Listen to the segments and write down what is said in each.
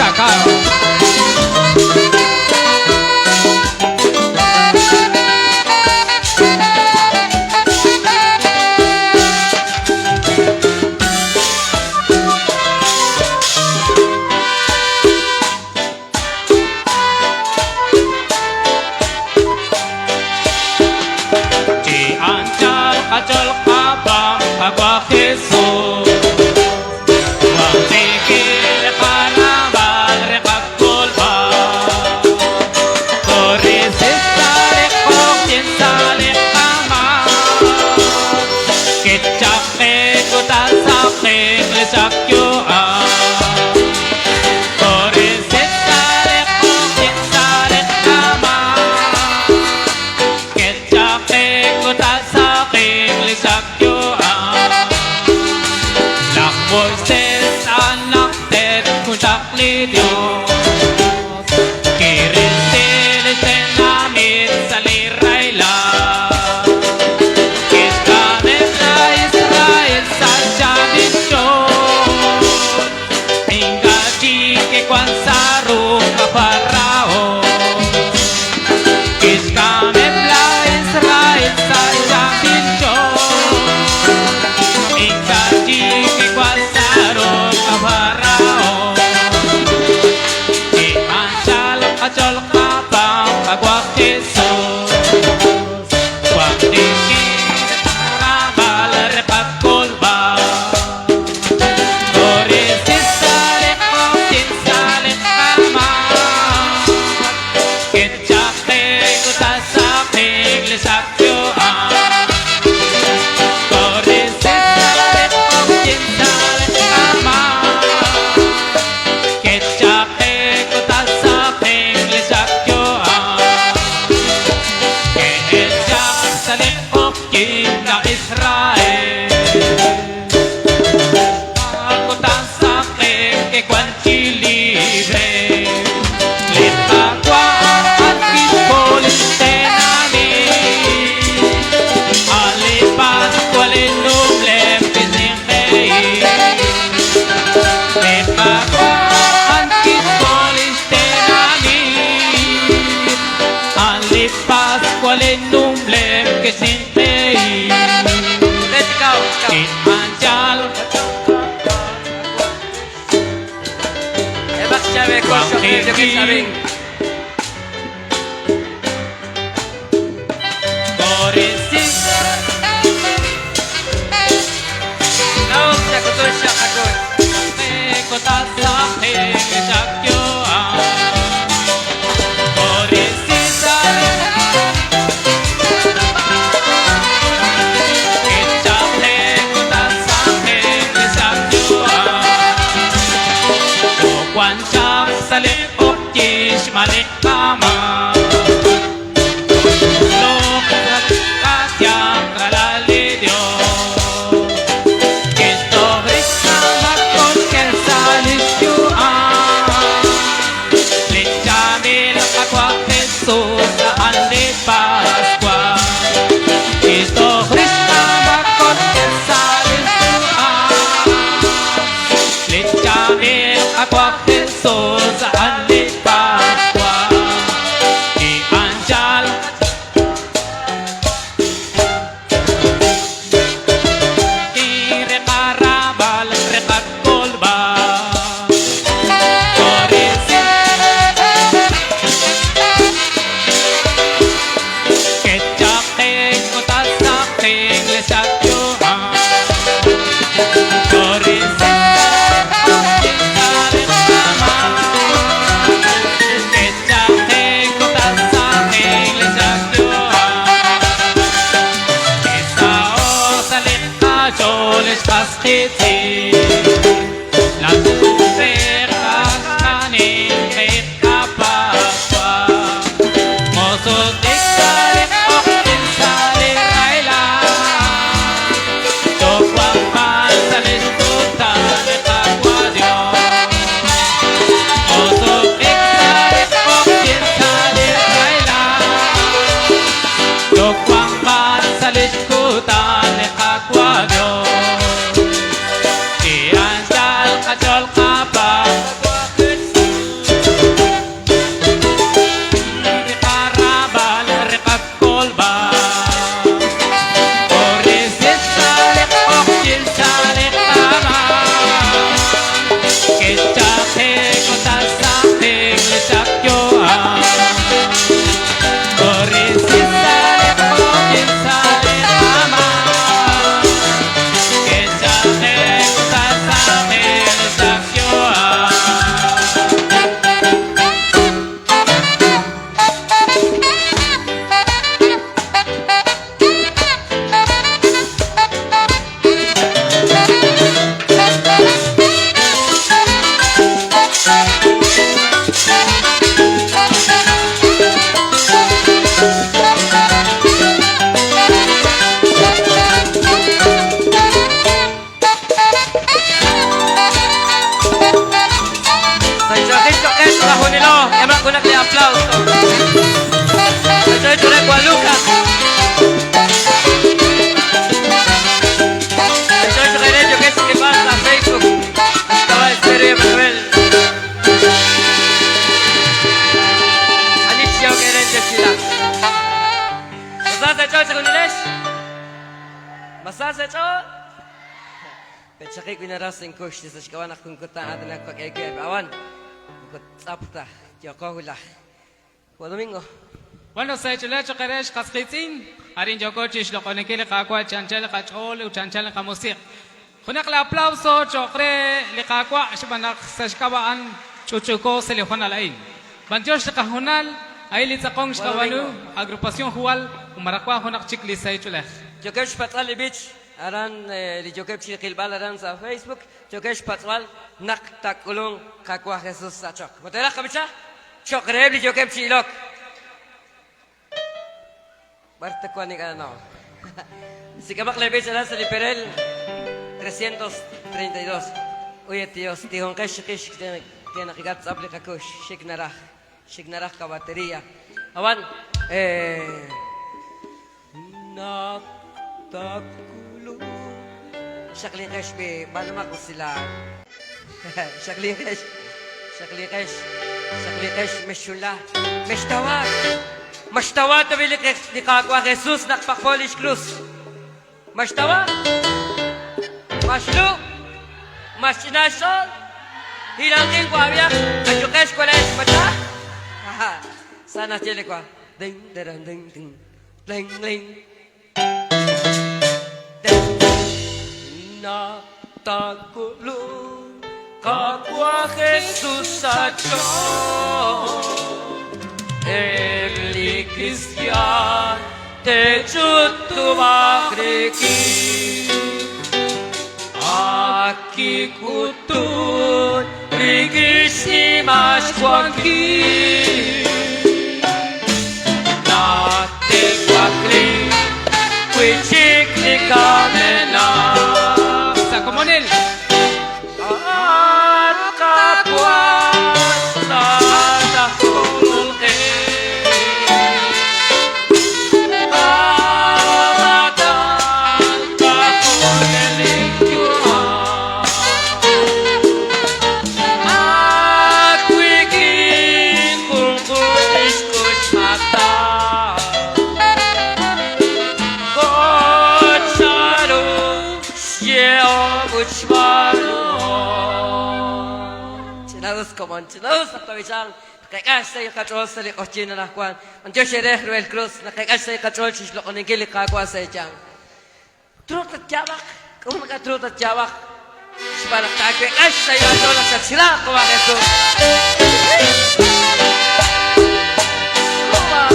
Chacao. Chi anchal qachol qabam qakwa Jesús. Waqtikil qarabal reqakulba. Korisistare qoqyinsale qama. Kitchaqe kutasaqe qlisakyua. Korisistare qoqyinsale qama. Ketchaqe kutasaqe qlisakyua. Laj Moisés anak tet kuntak li Dios. Kirisil tenamit sa lirayla. Kiskanem la Israel sa Shabishon. Inga chike kwan saru ka Faraon. Kiskanem la Israel sa Shabishon. Inga chike kwan saru ka Faraon. Chi anchal qachol qapam qakwa Jesús. Waqtikil qarabal reqakulba. Korisisale qoqyinsale qama. Ketchaqe kutasaqe lisakyua. Korisisale qoqyinsale qama. Ketchaqe kutasaqe lisakyua. Keechaq sale qoqyin la Israel. Kutasaqe ke kwan chi libre. Liqakwa at kitkolis tenamit. Ali Pascual numlem kisinqei. Liqakwa at kitkolis tenamit. Ali Pascual numlem kisinqei. Let's go, let's go. Ki anchal Ebak siya, ko siya, Wang sabing. Korisis Naok siya, kutul siya, kagoy. Kotasaqe shakyua. Korisisale Ketchaqe kotasaqe shakyua. Kwanchaq sale okyish maliqama. Lok katyak ralali Dios. Cristo Rikamatkot Kesalis Lichamil Kakwa Jesus sa Andi Pascua. Cristo Rikamatkot Kesalis Lichamil Kakwa Jesus sa Andi Pascua. Di Anjal Ireparabal repakolba. Koresin Ketchaqe kutasaqe lesakyua. Koresin Ketchaqe kutasaqe lesakyua. Esao sale qasqiti. La tupe qasqani qeqapaswa. Mozo tiksale oqtin sale raila. Tokuapan sale tutale qakwa Dios. Mozo tiksale oqtin sale raila. Tokuapan sale tutale qakwa Dios. Yo'qex chixjunilo, k'ehomaq junaq li aplauso. Choy chore Juan Lucas. Choy chore yo'qex chikib'al sa' Facebook. Estaba Estéreo Emanuel. Ani chiyaw keren chila. Masasa choy chikunilex. Masasa choy. Pechaki kwinaras in kush sa shkawan akong kuta at nagpakeke awan. Kutsapta yokohula. Juan Domingo. Bueno, sa ichulecho keresh qasqitzin, arin yokochi xloq'oninkil li qaawa' chanchal qach'ool ut chanchal qamusiq. Junaq li aplauso choq re li qaawa' xb'aan sa xk'ab'a'an ch'uch'uko sa li junal a'in. B'antiox li qajunal, ahí li tz'aqon xk'ab'anu, agrupación Jual, umaraqwa junaq chik li sa ichulej. Yokesh patz'al li b'ich aran li yokesh chiqilb'al aran sa Facebook. Yokesh patz'al naq takulun qakwa Jesus sa chok. Moteraj qabicha? Choq re li yokesh chilok. Barta kwanik ano. Sikamak le b'ich aran sa li Perel 332. Oye Dios, tihon kesh kish tiene qigat tz'ap li qakush shik naraj. Shik naraj ka batería. Awan Naktakulo. Shakling kesh bi malumak sila. Shakling kesh. Shakling kesh. Shakling kesh meshula. Meshtawag. Mashtawa tabi li kakwa Jesus nakpapolish cruz. Mashtawa. Mashlu. Mashinashol. Hilangin ko abiyak. Ayukesh ko les mata. Sana chile ko. Ding ding ding ding. Ling ling. Natakulo kakwa Jesus sa Diyos. Eli Cristian te chutumakriki. Aki kutun rigisimas kwaki. Natekwakli wichik kamena. Sa komonel. At kapwa sa takulke. Kamatan kakunelikua. Akwigin kung kutis mata. Kocharu sieo buchmaru. Chinados como chinados akabichan. Nakakash sa ikachol sa likochin na nakwan. Ang Diyos yereh Ruel Cruz. Nakakash sa ikachol sislokoningil ikakwa sa iyang. Trut at yawak. Kung nakatrut at yawak. Sipanak kakakash sa ikachol sa sila kuwa Jesus. Kuwa.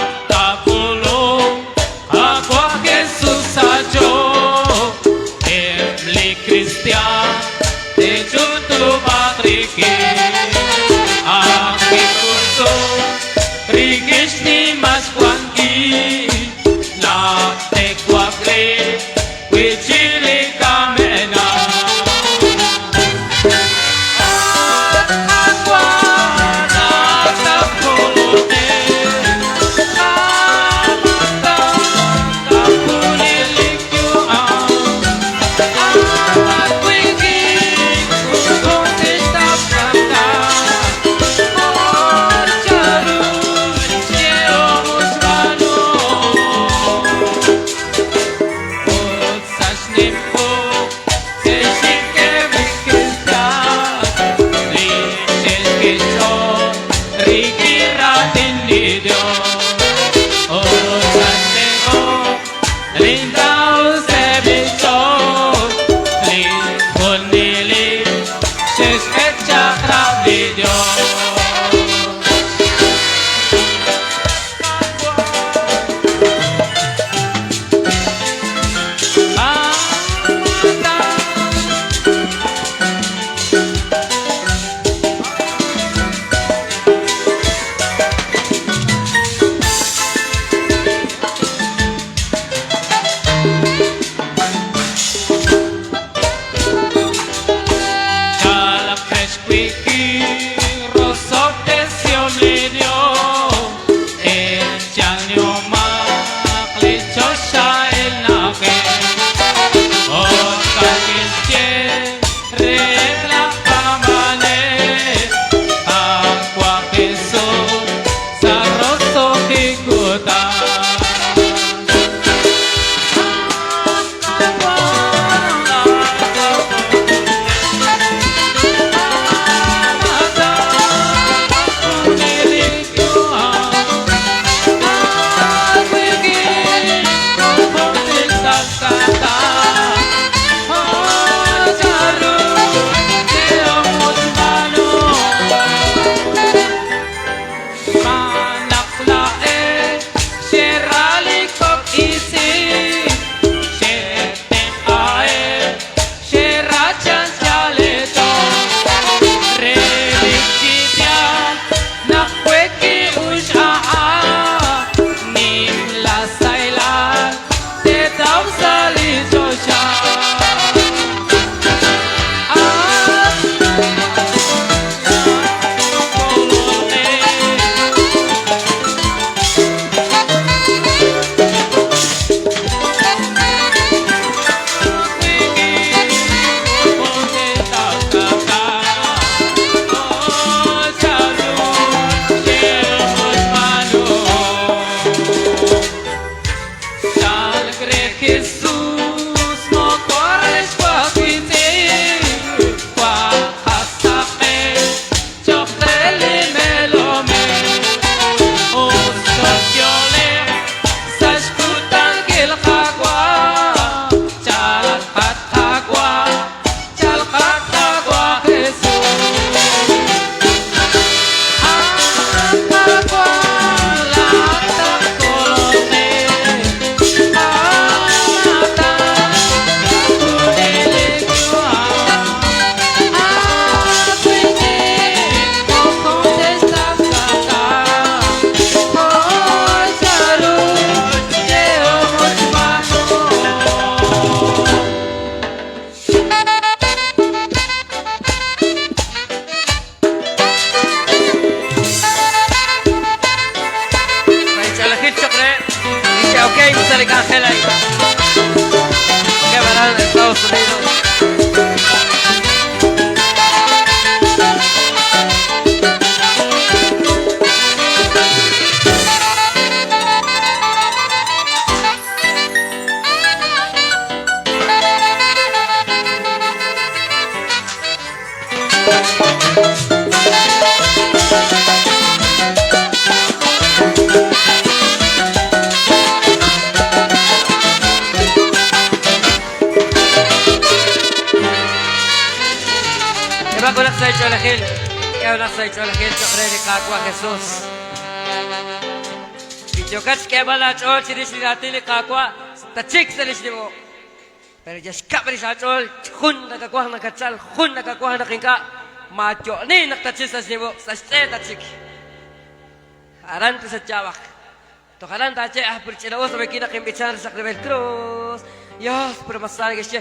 Natakulo kakwa Jesus sa Diyos. Emli Cristian te chutumakriki. Aki kurso rigish ni maswanki. Natekwakli wichili kamena. Akwa natakulote. Kamatan kakulilikua. Akwigin kukutitapata. Ocharu sieo musmano. ch'oolejil choq' reheb' li xe'okenk sa' li k'anjel a'in. Wankeb' aran Estados Unidos. K'ehomaq junaq sa' eech'oolejil, k'ehomaq sa' eech'oolejil cho'q re li Qaawa' Jesus. Wi yookat xk'eeb'al aach'ool chirix li raatin li Qaawa', tatxik sa' li xnim uq'. Pero yaxkab' rix aach'ool, jun nakawaj nakatchal, jun nakawaj naq ink'a', maayo'ni naq tatxik sa' xnim uq', sa' xtz'e tatxik. Aran taxatyaab'aq. Toj aran taaye, ah, pero ch'ina'us nawek'i naq inb'ichan rix naq rub'el krus. Yos, pero mas sa neke'xye,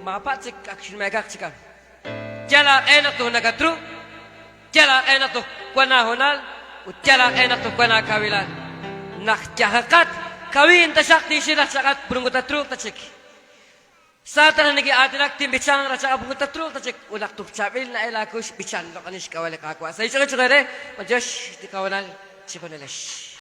maapatz' chik ak xnume'kaq chikan. Yal aaq'e naq toj nakatru, yal aaq'e naq toj wan aahoonal, ut yal aaq'e naq toj wan aakawilal. Naq yajaqat, kawin taxaq tiixil raj chaq'at, pero moko tatruuq ta chik. Sa ta naq neke'aatinak tinb'ichanq raj chaq'at, moko tatruuq ta chik. Ut naq toj chaab'il na'el aakux, b'ichan, loq'oni xk'ab'a' li Qaawa'. Sa' li ch'och' choq' eere, b'antiox li qahoonal chiqunelex.